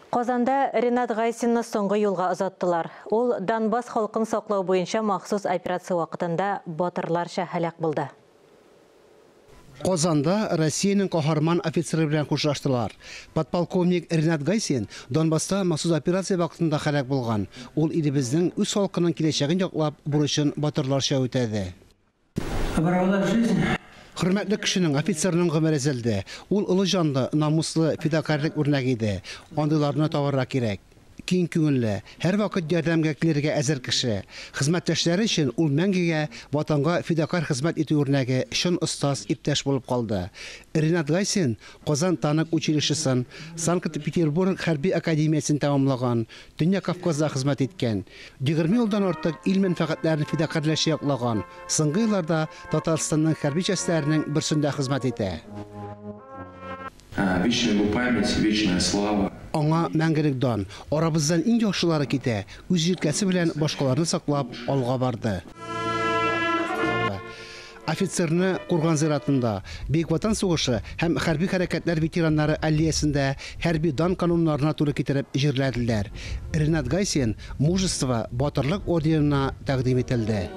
Казанда Ренат Гайсинны соңгы юлга озаттылар. Ул Донбасс халкын саклау буенча махсус операция вакытында батырларча һәлак булды. Казанда Россиянең каһарман офицеры белән хушлаштылар. Подполковник Ренат Гайсин Донбасста махсус операция вакытында һәлак булган. Ул илебезнең үз халкының киләчәген яклап, бурычын батырларча үтәде. Оборвалась жизнь. Хөрмәтле кешенең, офицерның гомере өзелде. Ул олы җанлы, намуслы, фидакарьлек үрнәге иде. Андыйларны табарга кирәк. Киң күңелле, һәрвакыт ярдәмгә килергә әзер кеше. Хезмәттәшләре өчен ул мәңгегә Ватанга фидакарь хезмәт итү үрнәге, чын остаз, иптәш булып калды. Ренат Гайсин Казан танк училищесын, Санкт-Петербург хәрби академиясен тәмамлаган, Төньяк Кавказда хезмәт иткән. 20 елдан артык ил мәнфәгатьләрен фидакарьләрчә яклаган. Соңгы елларда Татарстанның хәрби частьләренең берсендә хезмәт итә. Вечная ему память, вечная слава. Аңа мәңгелек дан. Арабыздан иң яхшылары китә. Үз җилкәсе белән башкаларны саклап, алга барды. Офицерны Курган зиратында, Бөек Ватан сугышы һәм хәрби хәрәкәтләр ветераннары аллеясендә хәрби дан кануннарына туры китереп җирләделәр. Ренат Гайсин Мужество, Батырлык орденына тәкъдим ителде.